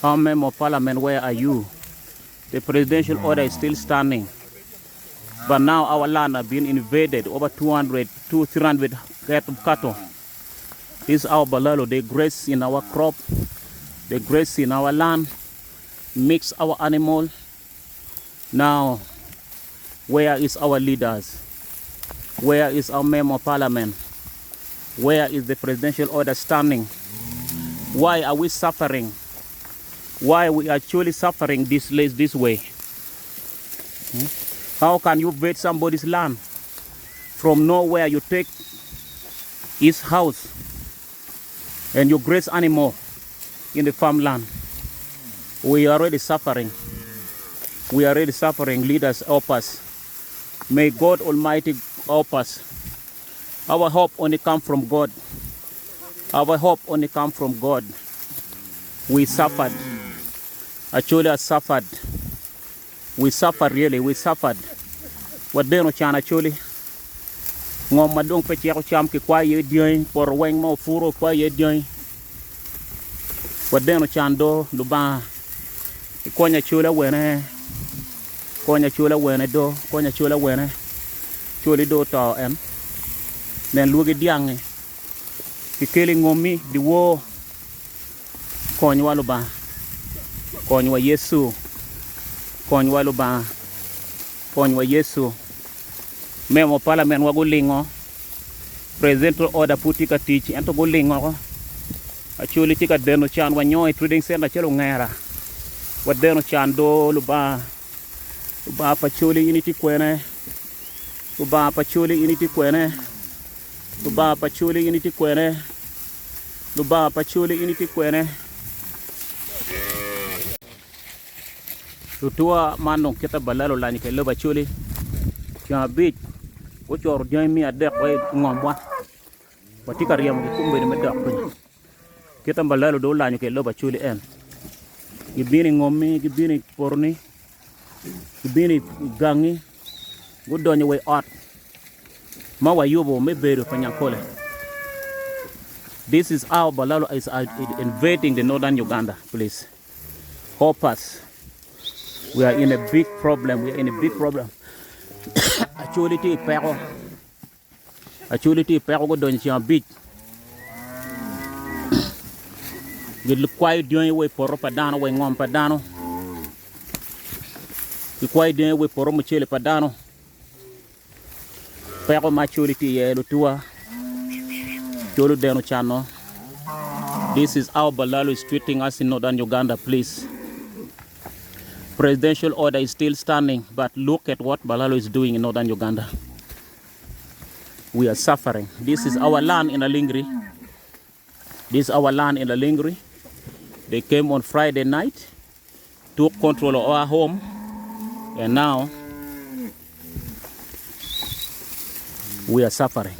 Our member of parliament where are you? The presidential order is still standing. But now our land have been invaded over 200 to 300 head of cattle. This is our Balaalo. They graze in our crop. They graze in our land. Mix our animal. Now, where is our leaders? Where is our member of parliament? Where is the presidential order standing? Why are we suffering? Why we are actually suffering this this way? Hmm? How can you invade somebody's land? From nowhere you take his house and you graze animal in the farmland. We are already suffering. We are already suffering. Leaders, help us. May God Almighty help us. Our hope only come from God. Our hope only come from God. We suffered. Actually, I suffered. We suffered really, we suffered. Wadeno can Acholi. Ngom ma dong pe ceko cam kikwayo iye dyangi, poto weng ma opuro kikwayo iye dyangi. Wadeno can do Lubanga ikony Acholi awene, kony Acholi awene do, kony Acholi awene. Acholi do oto en. Nen lwogi dyangi kikelo i ngommi dyewor. Konywa Lubanga, konywa Yecu, konywa Lubanga, konywa Yecu. Memo palament wa gulingo, presidential order pud tye ka tic ento gulingo oko. Acholi tye ka deno can wa nyo i trading center calo ongera. Wadeno can do Lubanga, Lubanga pa Acholi in itye kwene? Lubanga pa Acholi in itye kwene? Lubanga pa Acholi in itye kwene? Lubanga pa Acholi in itye kwene? Lutua man dong kite balal olanyo kwede lobo Acholi ceng abic gucoro dyangi miya adek wa i ngomwa watye ka ryemogi kombeddi me dok piny kite balalo dong olanyo kwede lobo Acholi en gibino i ngommi gibino i potoni gibino i gangi gudonyo wa i ot ma wayubo me bedo pa nyangkole. This is how Balalo is invading the northern Uganda. Please help us. We are in a big problem. We are in a big problem. Acholi tye i peko. Acholi tye i peko gudonyo ceng abic. Gikwayo dyangi wa i poto pa dano wa i ngom pa dano. Gikwayo dyangi wa i poto mucele pa dano. Peko ma Acholi tye iye lutuwa. Acholi odeno cano. This is how Balaalo is treating us in northern Uganda, please. Presidential order is still standing, but look at what Balaalo is doing in northern Uganda. We are suffering. This is our land in Alingri. This is our land in Alingri. They came on Friday night, took control of our home, and now we are suffering.